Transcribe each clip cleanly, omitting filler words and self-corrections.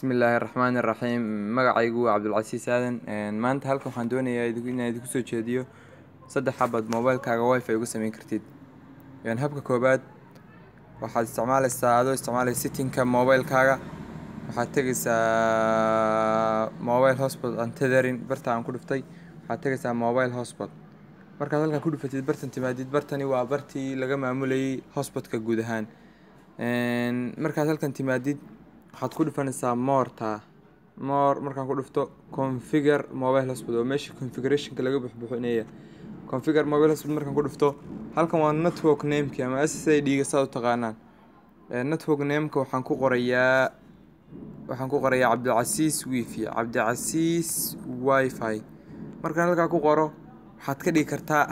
Bismillaahi Raxmaani Raxiim. Magacaygu waa Cabdulcasiis Aadan. Maanta halkan waxaan doonayaa inaan idinku soo jeediyo saddex xabad mobilkaaga WiFi uga sameyn kartid. Habka koobaad, waxaad isticmaaleysaa, adoo isticmaalaya settingka mobilkaaga, waxaad tegeysaa mobile hotspot and tethering. Barta aan ku dhuftay, waxaad tegeysaa mobile hotspot. Markaad halkan ku dhufatid, bartan timaadid, bartani waa bartii laga maamulayay hotspotka guud ahaan. Markaad halkan timaadid, waxaad ku dhufanaysaa more-ta. More markaan ku dhufto, configure mobile hotspot oo meesha configurationka laga buxbuxinaya. Configure mobile hotspot markaan ku dhufto, halkan waa network nameki ama SSID-ga saad u taqaanaan. Network nameka waxaan ku qorayaa Cabdilcasiis WiFi, Cabdilcasiis WiFi. Markaan halkaa ku qoro, waxaad ka dhigi kartaa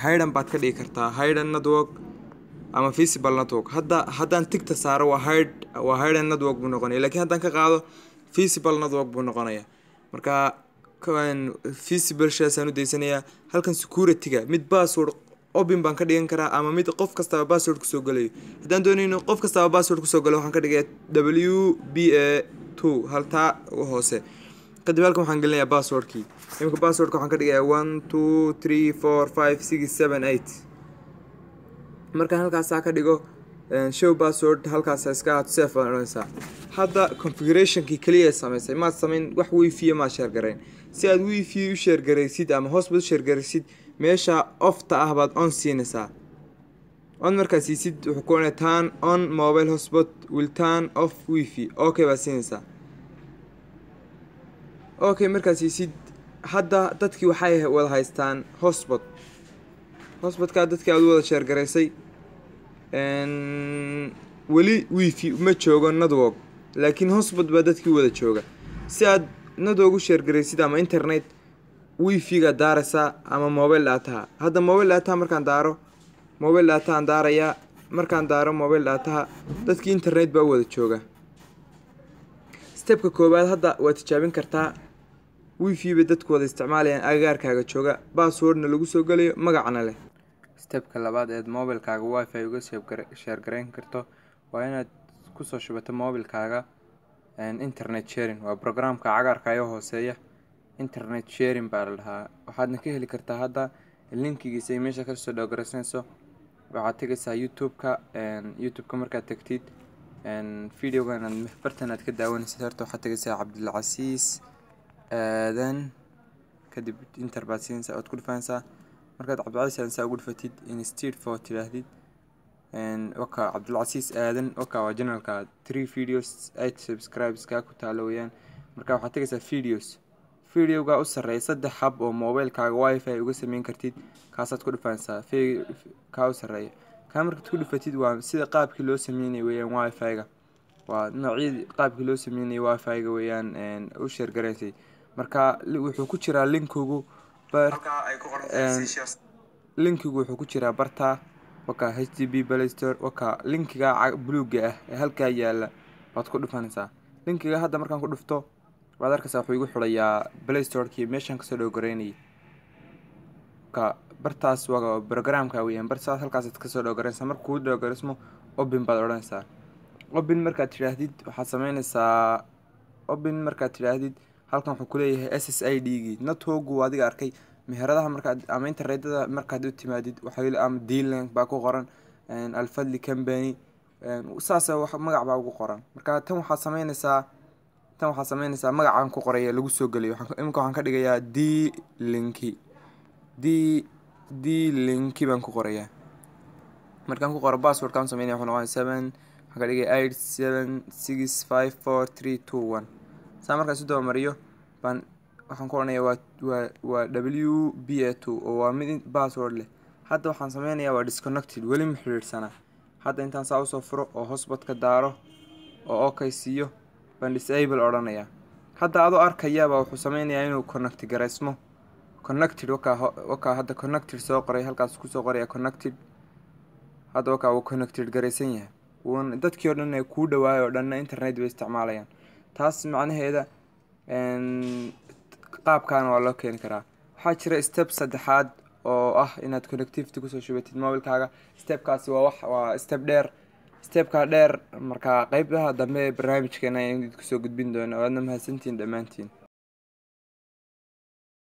hidden baad ka dhigi kartaa, hidden network ama visible network. Hadda haddaan tickta saaro, waa hide, waa hidden network buu noqonaya, laakiin haddaan ka qaado, visible network buu noqonaya. Marka visible shaasaan u daysanayaa. Halkan security-ga, mid password open baan ka dhigan karaa ama mid qof kastaba password kusoo galayo. Haddaan doonayno qof kastaba password kusoo galo, waxaan ka dhigayaa WPA2, haltaa hoose. Kadib halkan waxaan gelinayaa passwordkii. Imika passwordka waxaan ka dhigayaa 1 2 3 4 5 6 7 8. Markaan halkaasaa ka dhigo, show password halkaas iska ahaato, save baan odhanaysaa. Hadda configurationkii kaliya samaysay, maad samayn wax WiFi maad share garayn. Si aad WiFi u share garaysid ama hotspot u share garaysid, meesha offta ah baad on siinaysaa. On markaad siisid, wuxuu ku oranaya "Turn on mobile hotspot will turn off WiFi." Okay baad siinaysaa. Okay markaad siisid, hadda dadkii waxay wada haystaan hotspot. Hotspotkaa dadkii aad u wada share garaysay, weli WiFi ma joogo network, laakiin hotspot baa dadkii wada jooga. Si aad network u share garaysid ama internet, WiFi-ga daaraysaa ama mobile dataha. Hadda mobile dataha markaan daaro, mobile datahaan daarayaa. Markaan daaro mobile dataha, dadkii internet baa u wada jooga. Stepka koowaad hadda waa tijaabin kartaa. WiFi bay dadku wada isticmaalayaan agagaarkaaga jooga, passwordna lagu soo gelayo, magacna leh. Stepka labaad eed mobilkaaga WiFi uga share garayn karto waa inaad kusoo shubato mobilkaaga internet sharing. Waa programka cagaarka ee hooseeya, internet sharing baa la dhahaa. Waxaadna ka heli kartaa hadda linkigiisa ay meesha kasoo download garaysanayso. Waxaad tegaysaa YouTube-ka. YouTube-ka markaad tagtid, videogan aad bartan aad ka daawanaysid, horta waxaad tegaysaa Cabdilcasiis Aadan, kadib enter baad siinaysaa, ood ku dhufanaysaa. Markaad Cabdilcasiis Aadan saa ugu dhufatid, instead for tidhaahdid, waka Cabdilcasiis Aadan, waka waa channelka, three videos, eight subscribes kaa ku taalo weeyaan. Marka waxaad tegaysaa videos, videoga u sarreeya, saddex hab oo mobilkaaga WiFi uga sameyn kartid, kaasaad ku dhufanaysaa, kaa u sarreeya. Kaa markaad ku dhufatid, waa sida qaabkii loo sameynaya weeyaan WiFi-ga, waa noocyadii qaabkii loo sameynayay WiFi-ga weeyaan u share garaysay. Marka wuxuu ku jiraa linkigu, linkigu wuxuu ku jiraa barta, waka HTTP Play Store, waka linkiga buluuga ah ee halkaa yaala baad ku dhufanaysaa. Linkiga hadda markaan ku dhufto, waad arkaysaa, wuxuu igu xidhayaa Play Store-kii meeshaan kasoo download garaynayay. Ka bartaas waa programka weeyaan, bartaas halkaasaad kasoo download garaynaysaa. Marka kuu download garaysmo, open baad odhanaysaa. Open markaad tidhaahdid, waxaad sameynaysaa, open markaad tidhaahdid, halkan wuxuu kuleeyahay SSID-gii networku. Adiga arkay meheradaha markaad ama internetada markaad u timaadid, waxay ama D-Link baa ku qoran, Alfadli Company, saasa wax magac baa ugu qoran. Marka tan waxaad sameynaysaa magacaan ku qoraya lagu soo gelayo. Imika waxaan ka dhigayaa D linki, D linki baan ku qorayaa. Markaan ku qoro, passwordkaan sameynaya wuxuu noqonaya seven, waxaan ka dhigaya 8 7 6 5 4 3 2 1. Saa markaan isu dabamariyo baan waxaan ku odhanayaa waa WPA2 oo waa mid password leh. Hadda waxaan sameynayaa waa disconnected, weli ma xiriirsanaa. Hadda intaan saa usoo furo oo hotspot ka daaro oo okay siiyo baan disable odhanayaa. Hadda adoo arkayaaba wuxuu sameynayaa inuu connect garaysmo. Connected, wakaa, wakaa hadda connected soo qoray, halkaas kusoo qoraya connected. Hadda wakaa wuu connected garaysan yahay. Wuuna dadkii oo dhan ee kuu dhawaayo oo dhanna internet bay isticmaalayaan. Taas macnaheeda qaabkaana waa loo keeni karaa. Waxaa jira step saddexaad oo ah inaad connectivity kusoo shubatid mobilkaaga. Stepkaasi waa wax, waa step dheer. Stepka dheer markaa qeybaha dambe ee barnaamijkeena ayaan idinku soo gudbin doonaa. Waadna mahadsantihiin dhammaantiin.